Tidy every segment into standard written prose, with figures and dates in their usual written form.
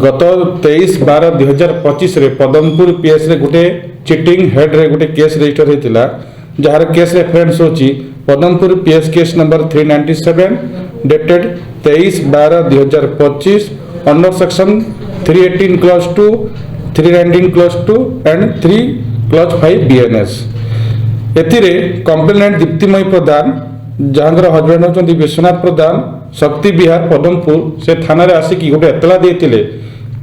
ଗତ 23/12/2025ରେ ପଦମପୁର ପିଏସ୍ରେ ଗୋଟେ ଚିଟିଂ ହେଡ୍ରେ ଗୋଟେ କେସ୍ ରେଜିଷ୍ଟର ହେଇଥିଲା, ଯାହାର କେସ୍ ରେଫରେନ୍ସ ହେଉଛି Padampur PS case number 397 dated 23/12/2025 under section 318 clause 2, 319 clause 2 and 3 clause 5 BNS। ଏଥିରେ କମ୍ପ୍ଲେନେଣ୍ଟ ଦୀପ୍ତିମୟୀ ପ୍ରଧାନ, ଯାହାଙ୍କର ହଜବେଣ୍ଡ ହେଉଛନ୍ତି ବିଶ୍ୱନାଥ ପ୍ରଧାନ, ଶକ୍ତି ବିହାର, ପଦମପୁର, ସେ ଥାନାରେ ଆସିକି ଗୋଟେ ଏତଲା ଦେଇଥିଲେ।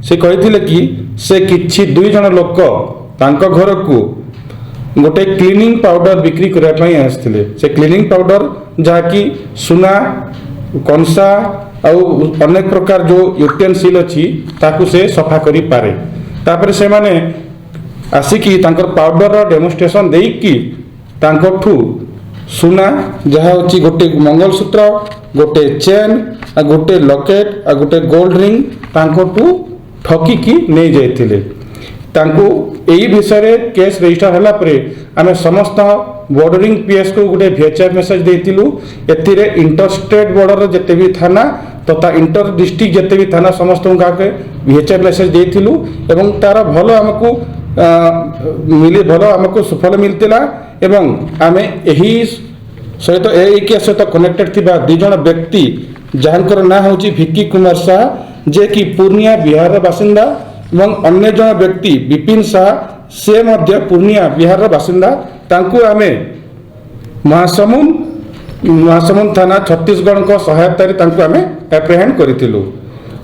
ସେ କହିଥିଲେ କି ସେ କିଛି ଦୁଇ ଜଣ ଲୋକ ତାଙ୍କ ଘରକୁ ଗୋଟେ କ୍ଲିନିଂ ପାଉଡର ବିକ୍ରି କରିବା ପାଇଁ ଆସିଥିଲେ। ସେ କ୍ଲିନିଂ ପାଉଡର ଯାହାକି ସୁନା, କଂସା ଆଉ ଅନେକ ପ୍ରକାର ଯେଉଁ ୟୁଟେନସିଲ୍ ଅଛି, ତାକୁ ସେ ସଫା କରିପାରେ। ତାପରେ ସେମାନେ ଆସିକି ତାଙ୍କର ପାଉଡରର ଡେମୋନ୍ଷ୍ଟ୍ରେସନ ଦେଇକି ତାଙ୍କଠୁ ସୁନା, ଯାହା ହେଉଛି ଗୋଟେ ମଙ୍ଗଳସୂତ୍ର, ଗୋଟେ ଚେନ୍ ଆଉ ଗୋଟେ ଲକେଟ୍ ଆଉ ଗୋଟେ ଗୋଲ୍ଡ ରିଙ୍ଗ ତାଙ୍କଠୁ ଠକିକି ନେଇଯାଇଥିଲେ। ତାଙ୍କୁ ଏଇ ବିଷୟରେ କେସ୍ ରେଜିଷ୍ଟର ହେଲା ପରେ ଆମେ ସମସ୍ତ ବର୍ଡରିଂ ପିଏସ୍କୁ ଗୋଟେ ଭିଏଚ୍ଏଫ୍ ମେସେଜ ଦେଇଥିଲୁ। ଏଥିରେ ଇଣ୍ଟରଷ୍ଟେଟ୍ ବର୍ଡରର ଯେତେ ବି ଥାନା ତଥା ଇଣ୍ଟର ଡିଷ୍ଟ୍ରିକ୍ଟ ଯେତେ ବି ଥାନା, ସମସ୍ତଙ୍କୁ ଆଗେ ଭିଏଚ୍ଏଫ୍ ମେସେଜ ଦେଇଥିଲୁ ଏବଂ ତାର ଭଲ ଆମକୁ ସୁଫଳ ମିଳିଥିଲା। ଏବଂ ଆମେ ଏହି ସହିତ, ଏଇ କେସ୍ ସହିତ କନେକ୍ଟେଡ୍ ଥିବା ଦୁଇ ଜଣ ବ୍ୟକ୍ତି, ଯାହାଙ୍କର ନାଁ ହେଉଛି ଭିକି କୁମାର ଶାହା, ଯିଏକି ପୂର୍ଣ୍ଣିଆ ବିହାରର ବାସିନ୍ଦା ଏବଂ ଅନ୍ୟ ଜଣ ବ୍ୟକ୍ତି ବିପିନ ଶାହା, ସେ ମଧ୍ୟ ପୂର୍ଣ୍ଣିଆ ବିହାରର ବାସିନ୍ଦା, ତାଙ୍କୁ ଆମେ ମହାସମୁନ୍ଦ ଥାନା, ଛତିଶଗଡ଼ଙ୍କ ସହାୟତାରେ ତାଙ୍କୁ ଆମେ ଆପ୍ରେହେଣ୍ଡ କରିଥିଲୁ।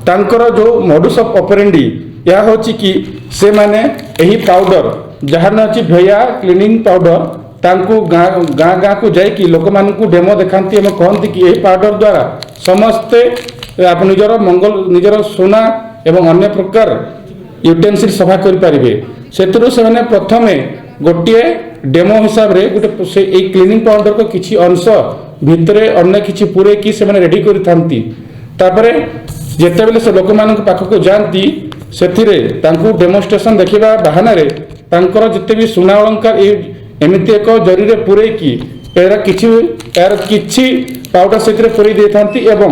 ତାଙ୍କର ଯେଉଁ ମଡୁସ୍ ଅଫ୍ ଅପରେଣ୍ଡି, ଏହା ହେଉଛି କି ସେମାନେ ଏହି ପାଉଡର, ଯାହାର ନାଁ ଅଛି ଭେୟା କ୍ଲିନିଂ ପାଉଡର, ତାଙ୍କୁ ଗାଁ ଗାଁ ଗାଁକୁ ଯାଇକି ଲୋକମାନଙ୍କୁ ଡେମୋ ଦେଖାନ୍ତି ଏବଂ କହନ୍ତି କି ଏହି ପାଉଡର ଦ୍ୱାରା ସମସ୍ତେ ଆପଣ ନିଜର ସୁନା ଏବଂ ଅନ୍ୟ ପ୍ରକାର ୟୁଟେନସିଲ୍ ସଫା କରିପାରିବେ। ସେଥିରୁ ସେମାନେ ପ୍ରଥମେ ଗୋଟିଏ ଡେମୋ ହିସାବରେ ଗୋଟେ ସେ ଏଇ କ୍ଲିନିଂ ପାଉଡରର କିଛି ଅଂଶ ଭିତରେ ଅନ୍ୟ କିଛି ପୂରେଇକି ସେମାନେ ରେଡି କରିଥାନ୍ତି। ତାପରେ ଯେତେବେଳେ ସେ ଲୋକମାନଙ୍କ ପାଖକୁ ଯାଆନ୍ତି, ସେଥିରେ ତାଙ୍କୁ ଡେମୋନ୍ଷ୍ଟ୍ରେସନ ଦେଖିବା ବାହାନାରେ ତାଙ୍କର ଯେତେ ବି ସୁନା ଅଳଙ୍କାର ଏଇ ଏମିତି ଏକ ଜରିରେ ପୂରେଇକି ଏହାର କିଛି ପାଉଡର ସେଥିରେ ପୂରେଇ ଦେଇଥାନ୍ତି ଏବଂ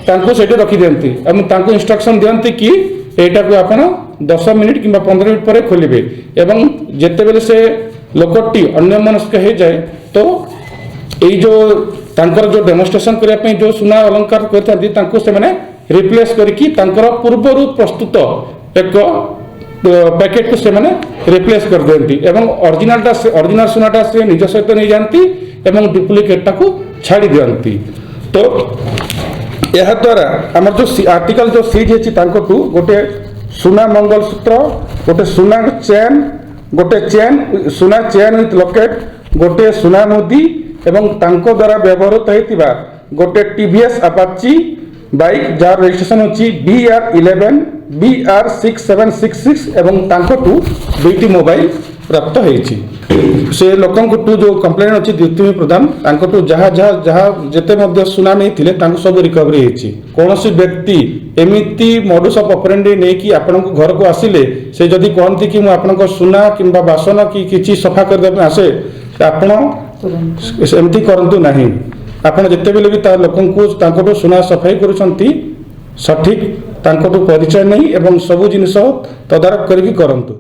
ତାଙ୍କୁ ସେଠି ରଖିଦିଅନ୍ତି ଏବଂ ତାଙ୍କୁ ଇନଷ୍ଟ୍ରକ୍ସନ ଦିଅନ୍ତି କି ଏଇଟାକୁ ଆପଣ 10 ମିନିଟ୍ କିମ୍ବା 15 ମିନିଟ୍ ପରେ ଖୋଲିବେ। ଏବଂ ଯେତେବେଳେ ସେ ଲୋକଟି ଅନ୍ୟମନସ୍କ ହେଇଯାଏ, ତ ଏଇ ଯେଉଁ ତାଙ୍କର ଯେଉଁ ଡେମୋନ୍ଷ୍ଟ୍ରେସନ କରିବା ପାଇଁ ଯେଉଁ ସୁନା ଅଳଙ୍କାର କରିଥାନ୍ତି, ତାଙ୍କୁ ସେମାନେ ରିପ୍ଲେସ୍ କରିକି ତାଙ୍କର ପୂର୍ବରୁ ପ୍ରସ୍ତୁତ ଏକ ପ୍ୟାକେଟକୁ ସେମାନେ ରିପ୍ଲେସ୍ କରିଦିଅନ୍ତି ଏବଂ ଅରିଜିନାଲ ସୁନାଟା ସେ ନିଜ ସହିତ ନେଇଯାଆନ୍ତି ଏବଂ ଡୁପ୍ଲିକେଟଟାକୁ ଛାଡ଼ି ଦିଅନ୍ତି। ତ ଏହାଦ୍ୱାରା ଆମର ଯେଉଁ ଆର୍ଟିକଲ ଯେଉଁ ସିଜ୍ ହେଇଛି, ତାଙ୍କଠୁ ଗୋଟେ ସୁନା ମଙ୍ଗଳସୂତ୍ର, ଗୋଟେ ସୁନା ଚେନ୍, ଗୋଟେ ଚେନ୍, ସୁନା ଚେନ୍ ୱିଥ୍ ଲକେଟ୍, ଗୋଟେ ସୁନା ମୁଦି ଏବଂ ତାଙ୍କ ଦ୍ୱାରା ବ୍ୟବହୃତ ହେଇଥିବା ଗୋଟେ ଟିଭିଏସ୍ ଆପାଚି ବାଇକ୍, ଯାହାର ରେଜିଷ୍ଟ୍ରେସନ ଅଛି BR 11 BR 6766 ଏବଂ ତାଙ୍କଠୁ ଦୁଇଟି ମୋବାଇଲ ପ୍ରାପ୍ତ ହେଇଛି। ସେ ଲୋକଙ୍କଠୁ, ଯେଉଁ କମ୍ପ୍ଲେନ୍ ଅଛି ଦ୍ୱିତୀୟ ପ୍ରଧାନ, ତାଙ୍କଠୁ ଯାହା ଯାହା ଯାହା ଯେତେ ମଧ୍ୟ ସୁନା ନେଇଥିଲେ, ତାଙ୍କୁ ସବୁ ରିକଭରି ହେଇଛି। କୌଣସି ବ୍ୟକ୍ତି ଏମିତି ମଡୁସ୍ ଅଫ୍ ଅପରେଣ୍ଡି ନେଇକି ଆପଣଙ୍କ ଘରକୁ ଆସିଲେ, ସେ ଯଦି କହନ୍ତି କି ମୁଁ ଆପଣଙ୍କ ସୁନା କିମ୍ବା ବାସନ କି କିଛି ସଫା କରିଦେବା ପାଇଁ ଆସେ, ଆପଣ ସେମିତି କରନ୍ତୁ ନାହିଁ। ଆପଣ ଯେତେବେଳେ ବି ତା ଲୋକଙ୍କୁ ତାଙ୍କଠୁ ସୁନା ସଫାଇ କରୁଛନ୍ତି, ସଠିକ ତାଙ୍କଠୁ ପରିଚୟ ନେଇ ଏବଂ ସବୁ ଜିନିଷ ତଦାରଖ କରିକି କରନ୍ତୁ।